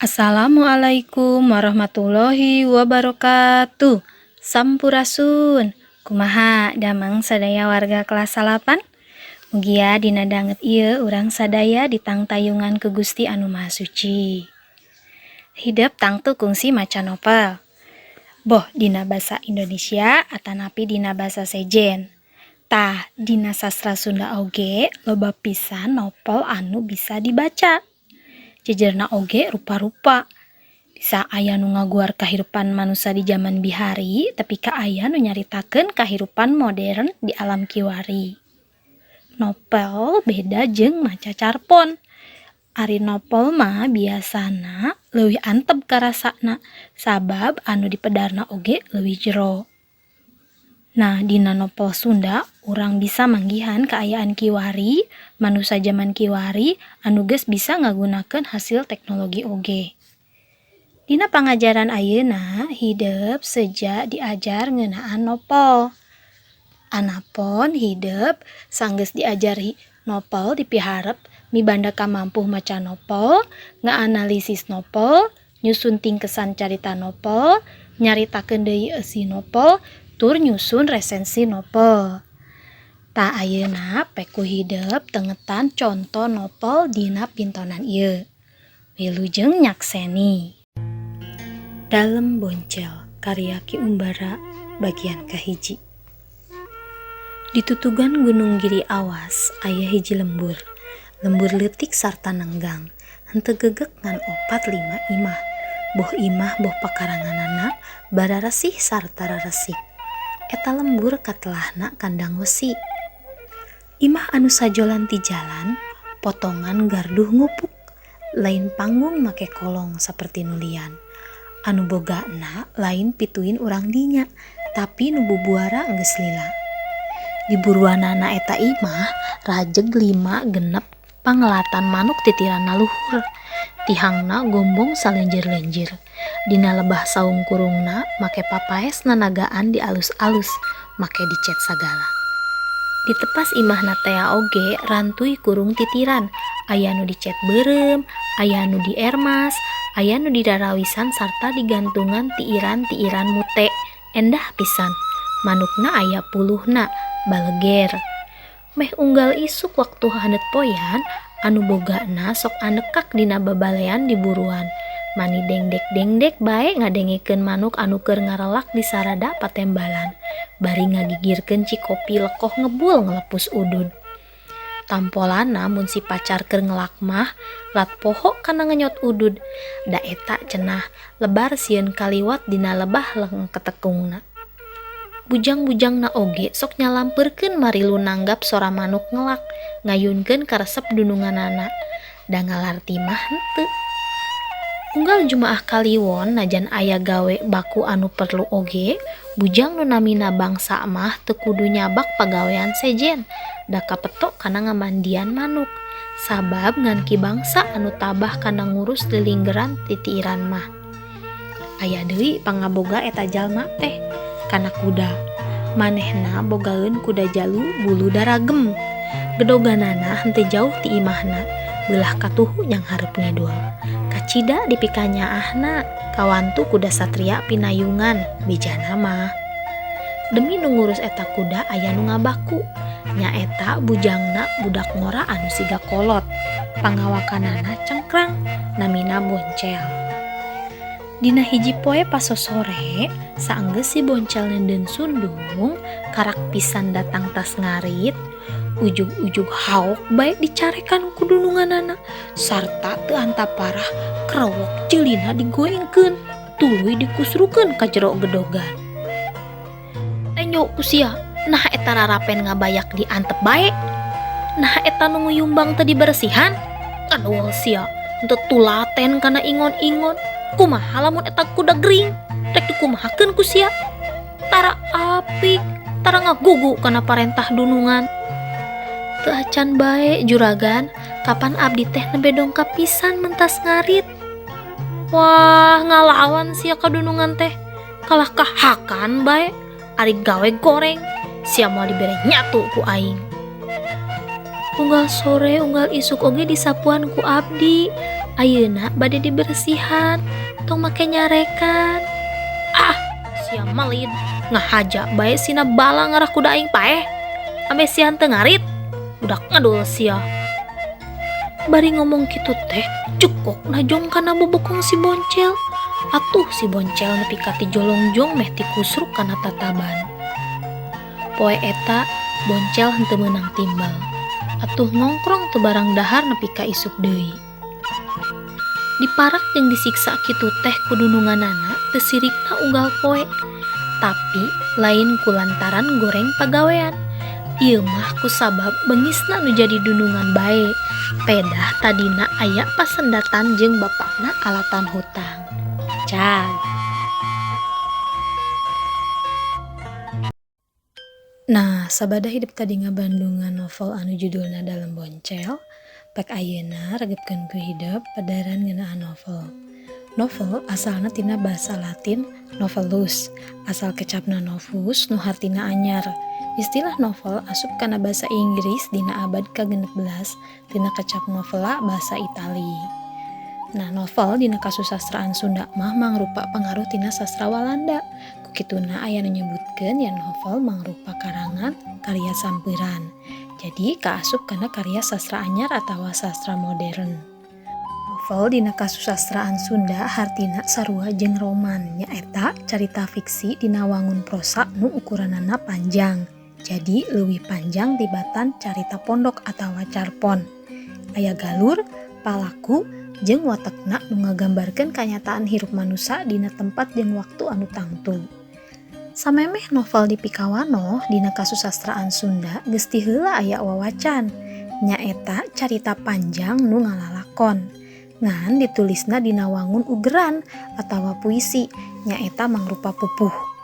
Assalamualaikum warahmatullahi wabarakatuh. Sampurasun. Kumaha damang sadaya warga kelas 8? Mugia dina danget ieu urang sadaya ditangtayungan ku Gusti Anu Maha Suci. Hidep tangtu kungsi maca novel. Boh dina basa Indonesia atanapi dina basa sejen. Tah, dina sastra Sunda oge loba pisan novel anu bisa dibaca. Jejerna oge rupa-rupa. Bisa aya nu ngaguar kahirupan manusa di jaman bihari tepi ka aya nu nyaritakeun kahirupan modern di alam kiwari. Novel beda jeung maca carpon. Ari novel mah biasana leuwih antep karasana sabab anu dipedarna oge leuwih jero. Nah, dina novel Sunda urang bisa manggihan kaayaan kiwari, manusa jaman kiwari anu geus bisa ngagunakeun hasil teknologi oge. Dina pangajaran ayeuna hidep seja diajar ngeunaan novel. Anapon hidep sanggeus diajar novel dipiharep mibanda kamampuh maca novel, ngaanalisis novel, nyusun tingkesan carita novel, nyaritakeun deui eusi novel, tur nyusun resensi novel. Tah, ayeuna pek ku hidep tengetan conto novel dina pintonan ieu. Wilujeng nyakseni. Dalem Boncel karya Ki Umbara bagian kahiji. Di tutugan Gunung Giri Awas aya hiji lembur. Lembur leutik sarta nenggang, henteu gegek ngan opat lima imah. Boh imah boh pakaranganana bararesih sarta raresik. Eta lembur katelahna kandang wesi. Imah anu sajolan ti jalan, potongan garduh ngupuk, lain panggung make kolong saperti nu lian. Anu bogana lain pituin urang dinya, tapi nu bubuara geus lila. Di buruanana eta imah rajeg lima genep pangelatan manuk titiranna luhur. Tihangna gombong salenjir-lenjir. Dina lebah saung kurungna make papaes nanagaan dialus-alus make dicet sagala. Di tepas imahna tea oge rantuy kurung titiran, aya nu dicet beureum, aya nu diermas, aya nu dirarawisan sarta digantungan tiiran-tiiran mute. Endah pisan. Manukna aya puluhna, baleger. Meh unggal isuk waktu haneut poean, anu bogana sok anekak dina babalean di buruan. Mani dengdek-dengdek bae ngadengekeun manuk anu keur ngarelak di sarada patembalan, bari ngagigirkeun cikopi lekoh ngebul ngalepus udud. Tampolana mun si pacar keur ngelak mah lat poho kana ngenyot udud. Da eta cenah lebar sieun kaliwat dina lebah lengketekungna. Bujang-bujangna oge sok nyalampeurkeun marilu nanggap sora manuk ngelak ngayunkeun karesep dununganana. Da ngalarti mah henteu. Unggal Jumaah Kaliwon najan aya gawe baku anu perlu oge, bujang nu namina Bangsa mah teu kudu nyabak pagawean sejen, da kapeto kana ngamandian manuk. Sabab ngan Ki Bangsa anu tabah kana ngurus lilinggeran titiiran mah. Aya deui pangaboga eta jalma teh kana kuda. Manehna bogaeun kuda jalu bulu daragem. Gedoganana henteu jauh ti imahna, beulah katuhu nyanghareup ngidul. Kacida dipikanyaahna kawantu kuda satria pinayungan bejana mah. Demi nu ngurus eta kuda aya nu ngabaku, nyaeta bujangna budak ngora anu siga kolot. Pangawakanana cengkrang, namina Boncel. Dina hiji poe pasosore, saenggeus si Boncel neundeun sundung, karak pisan datang tas ngarit, ujug-ujug haok bae dicarekan ku dununganana, sarta teu antaparah krewok ceulina digoengkeun, tuluy dikusrukeun ka jero gedogan. Enyo ku sia, naha eta rarapen ngabayak diantep bae? Naha eta nu nguyumbang teu diberesihan? Kadol sia, henteu tulaten kana ingon-ingon. Kumaha lamun eta kuda gering? Rek dikumahakeun ku sia? Tara apik, tara ngagugu kana parentah dunungan. Teu acan bae juragan, kapan abdi teh nembe dongkap pisan mentas ngarit. Wah, ngalawan sia ka dunungan teh. Kalah kahakan bae, ari gawe goreng, sia moal dibere nyatu ku aing. Unggal sore unggal isuk oge disapuan ku abdi. Ayeuna bade diberesihan, tong make nyarekan. Ah, sia mah lin, ngahaja bae sina bala ngarah kuda aing paeh. Ameh sia henteu ngarit, budak ngedul sia. Bari ngomong kitu teh, cukok najong kana bobokong si Boncel. Atuh si Boncel nepi ka tijolongjong meh tikusruk kana tataban. Poe eta Boncel henteu meunang timbel. Atuh ngongkrong teu barang dahar nepi ka isuk deui. Diparak jeung disiksa kitu teh ku dununganana teu sirikna unggal poe. Tapi lain ku lantaran goreng pagawean. Ieu mah kusabab bengisna nu jadi dunungan bae. Pedah tadina aya pasendatan jeung bapakna alatan hutang. Cag. Nah, sabada hidep tadi ngabandungan novel anu judulna Dalem Boncel, pek ayeuna regepkeun ku hidep padaran ngeunaan novel. Novel asalna tina basa Latin novellus, asal kecapna novus nu hartina anyar. Istilah novel asup kana basa Inggris dina abad ka-16 tina kecap novella basa Itali. Nah, novel dina kasusastraan Sunda mah mangrupa pangaruh tina sastra Walanda. Ku kituna aya nu nyebutkeun yen novel mangrupa karangan karya sampeuran. Jadi kaasup kana karya sastra anyar atawa sastra modern. Novel dina kasusastraan Sunda hartina sarua jeung roman, nyaeta carita fiksi dina wangun prosa nu ukuranana panjang. Jadi leuwih panjang tibatan carita pondok atawa carpon. Aya galur, palaku, jeung watekna nu ngagambarkeun kanyataan hirup manusa dina tempat jeung waktu anu tangtu. Samemeh novel dipikawanoh dina kasusastraan Sunda geus ti heula aya wawacan, nyaeta carita panjang nu ngalalakon. Ngan ditulisna dina wangun ugeran atawa puisi, nyaeta mangrupa pupuh.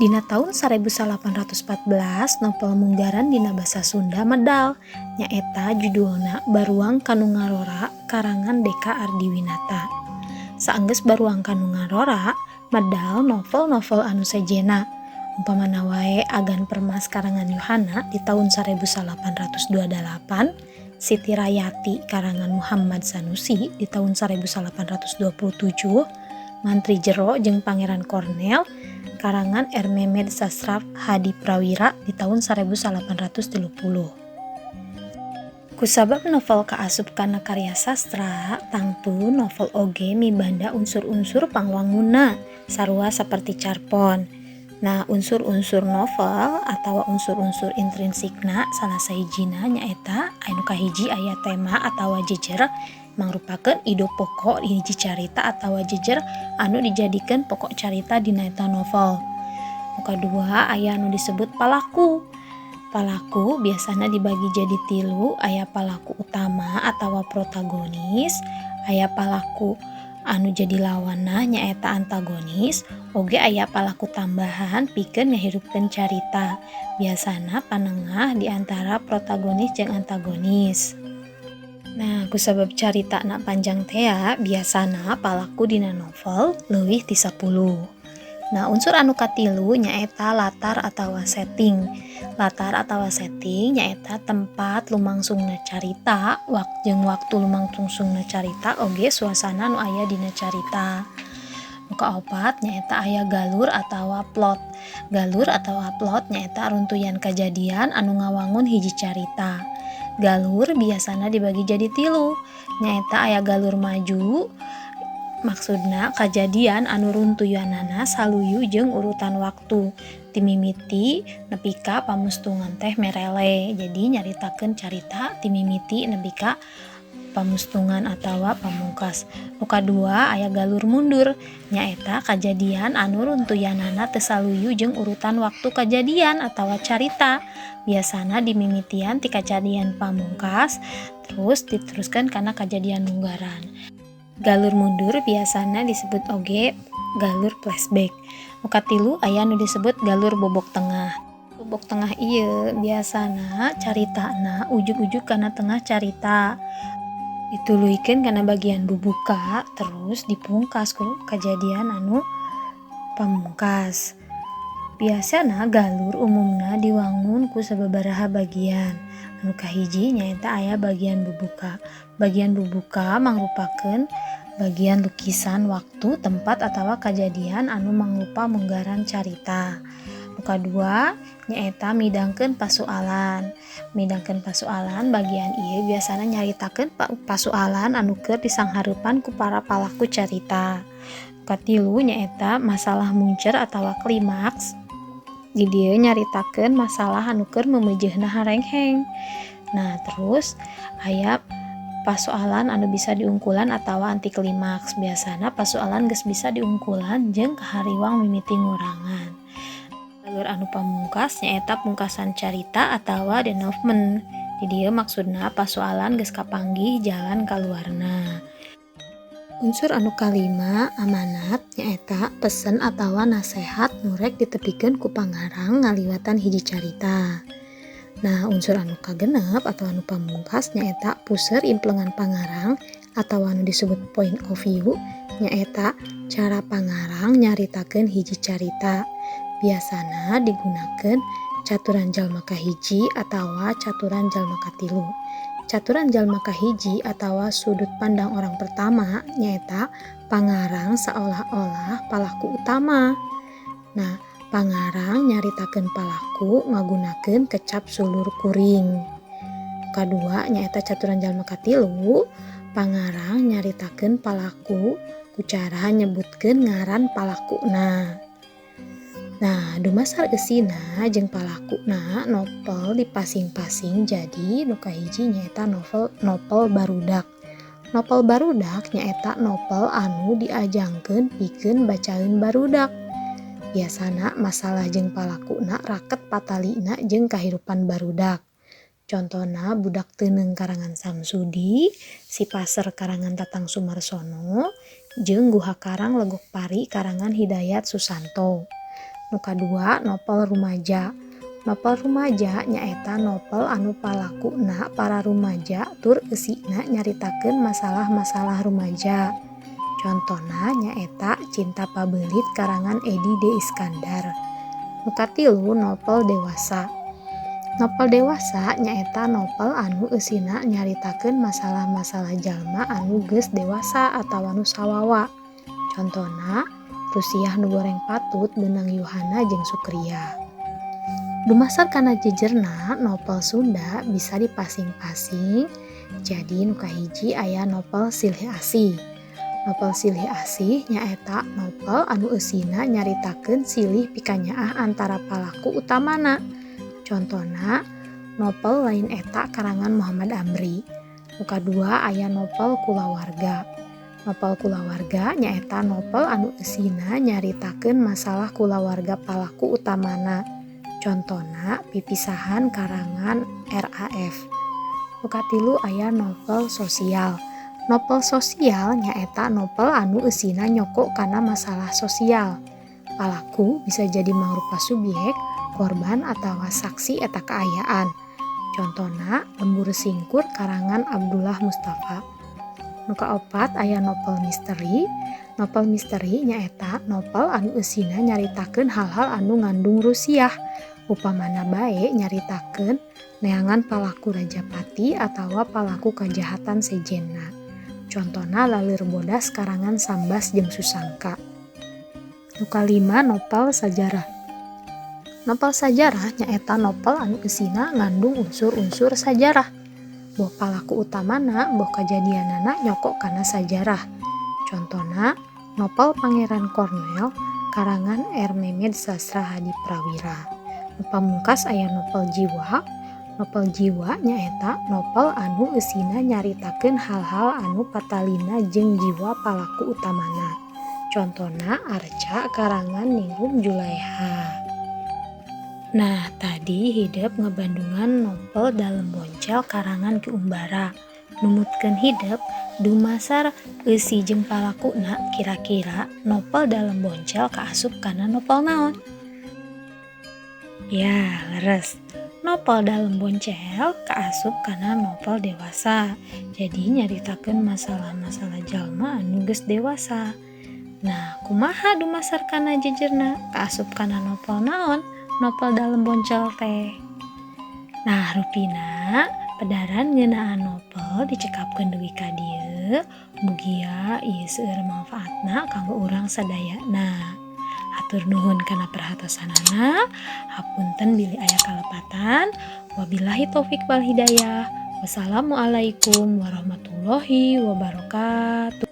Dina taun 1814 novel munggaran dina basa Sunda medal, nyaeta judulna Baruang Kanu Ngarora karangan Deka Ardiwinata. Saenggeus Baruang Kanu Ngarora medal novel-novel anu sejenna, umpamana wae Agan Permas karangan Yohana di taun 1828, Siti Rayati karangan Muhammad Sanusi di taun 1827, Mantri Jero jeung Pangeran Kornel karangan R. Memed Sastra Hadi Prawira di tahun 1830. Kusabab novel kaasup kana karya sastra, tangtu novel oge mibanda unsur-unsur pangwangunna sarua saperti carpon. Nah, unsur-unsur novel atawa unsur-unsur intrinsikna salah sahijina nyaeta anu kahiji aya tema atawa jejer mangrupakeun ide pokok hiji carita atawa jejer anu dijadikeun pokok carita dina eta novel. Nu kadua aya anu disebut palaku. Palaku biasana dibagi jadi tilu, aya palaku utama atawa protagonis, aya palaku anu jadi lawanna nyaeta antagonis, oge aya palaku tambahan pikeun ngahirupkeun carita. Biasana panengah di antara protagonis jeung antagonis. Nah, kusabab caritana panjang tea, biasana palaku dina novel leuwih ti 10. Nah, unsur anu katilu nyaeta latar atawa setting. Latar atawa setting nyaeta tempat lumangsungna carita, jeung waktu lumangsungna carita oge suasana nu aya dina carita. Nu kaopat nyaeta aya galur atawa plot. Galur atawa plot nyaeta runtuyan kajadian anu ngawangun hiji carita. Galur biasana dibagi jadi tilu, nyaeta aya galur maju, maksudna kajadian anu runtuyanana saluyu jeung urutan waktu timimiti nepi ka pamustungan teh merele. Jadi nyaritakeun carita timimiti nepi ka pamustungan atawa pamungkas. Nu kadua aya galur mundur, nyaeta kajadian anu runtuyanana teu saluyu jeung urutan waktu kajadian atawa carita. Biasana dimimitian ti kajadian pamungkas terus diteruskan kana kajadian munggaran. Galur mundur biasana disebut oge galur flashback. Nu katilu aya nu disebut galur bobok tengah. Bobok tengah ieu biasana caritana ujug-ujug kana tengah carita. Dituluykeun kana bagian bubuka terus dipungkas ku kajadian anu pamungkas. Biasana galur umumna diwangun ku sababaraha bagian. Anu kahiji nyaeta aya bagian bubuka. Bagian bubuka mangrupakeun bagian lukisan waktu, tempat atawa kajadian anu mangrupa munggaran carita. Nu kadua nyaeta midangkeun pasualan. Midangkeun pasualan bagian ieu biasana nyaritakeun pasualan anu keur disanghareupan ku para palaku carita. Nu katilu nyaeta masalah muncer atawa klimaks. Di dieu nyaritakeun masalah anu keur meumeujeuhna harengheng. Nah, terus aya pasoalan anu bisa diungkulan atawa anti klimaks. Biasana pasoalan geus bisa diungkulan jeung kahariwang mimiti ngurangan. Jalur anu pamungkas nyaeta pungkasan carita atawa denouement. Di dieu maksudna pasoalan geus kapanggih jalan kaluarna. Unsur anu kalima amanat nyaeta pesen atawa nasehat nu rek ditepikeun ku pangarang ngaliwatan hiji carita. Nah, unsur anu kagenep atau anu pamungkas nyaeta puseur implengan pangarang atawa anu disebut point of view nyaeta cara pangarang nyaritakeun hiji carita. Biasana digunakeun caturan jalma kahiji atawa caturan jalma katilu. Caturan jalma kahiji atawa sudut pandang orang pertama nyaeta pangarang saolah-olah palaku utama. Nah, pangarang nyaritakeun palaku ngagunakeun kecap sulur kuring. Kadua nyaeta caturan jalma katilu, pangarang nyaritakeun palaku ku cara nyebutkeun ngaran palakuna. Nah, dumasar eusina jeung palakuna novel dipasing-pasing jadi nu kahiji nyaeta novel barudak. Novel barudak nyaeta novel anu diajangkeun pikeun bacaeun barudak. Biasana masalah jeung palakuna raket patalina jeung kahirupan barudak. Contona Budak Teuneung karangan Samsudi, Si Paser karangan Tatang Sumarsono, jeung Guha Karang Legok Pari karangan Hidayat Susanto. Nu kadua novel rumaja. Novel rumaja nyaeta novel anu palakuna para rumaja tur eusina nyaritakeun masalah-masalah rumaja. Contona nyaeta Cinta Pabeulit karangan Edi D. Iskandar. Nu katilu novel dewasa. Novel dewasa nyaeta novel anu eusina nyaritakeun masalah-masalah jalma anu geus dewasa atawa nu sawawa. Contona Rusiah Nu Goreng Patut beunang Yuhana jeung Sukria. Dumasar kana jejerna novel Sunda bisa dipasing-pasing jadi nu kahiji aya novel Silih Asih. Novel Silih Asih nyaeta novel anu eusina nyaritakeun silih pikanyaah antara palaku utamana. Contona novel Lain Eta karangan Muhammad Amri. Nu kadua aya novel Kulawarga. Novel Kulawarga nyaeta novel anu eusina nyaritakeun masalah kulawarga palaku utamana. Contona Pipisahan karangan RAF. Nu katilu aya novel sosial. Novel sosial nyaeta novel anu eusina nyoko kana masalah sosial. Palaku bisa jadi mangrupa subyek, korban atawa saksi eta kaayaan. Contona Lembur Singkur karangan Abdullah Mustafa. Nu kaopat aya novel misteri. Novel misteri nyaeta novel anu eusina nyaritakeun hal-hal anu ngandung rusiah. Upamana bae nyaritakeun neangan palaku rajapati atawa palaku kajahatan sejenna. Contona Laleur Bodas karangan Sambas jeung Susangka. Nu kalima novel sajarah. Novel sajarah nyaeta novel anu eusina ngandung unsur-unsur sajarah. Boh palaku utamana boh kajadianana nyoko kana sajarah. Contona novel Pangeran Cornel karangan R. Memed Sastra Hadi Prawira. Nu pamungkas aya novel jiwa. Novel jiwa nyaeta novel anu eusina nyaritakeun hal-hal anu patalina jeung jiwa palaku utamana. Contona Arca karangan Ningrum Julaeha. Nah, tadi hidep ngebandungan novel Dalem Boncel karangan Ki Umbara. Numutkeun hidep dumasar eusi jeung palakuna kira-kira novel Dalem Boncel kaasup kana novel naon? Ya, leres. Novel Dalem Boncel kaasup kana novel dewasa. Jadi nyaritakeun masalah-masalah jalma anu geus dewasa. Nah, kumaha dumasar kana jejerna kaasup kana novel naon? Novel Dalem Boncel teh. Nah, rupina Sadayana, pedaran ngeunaan novel dicekapkeun dugi ka dieu. Mugia ieu seueur mangfaatna kanggo urang sadayana. Hatur nuhun kana perhatosanana. Hapunten bilih aya kalepatan. Wabillahi taufik wal hidayah. Wassalamualaikum warahmatullahi wabarakatuh.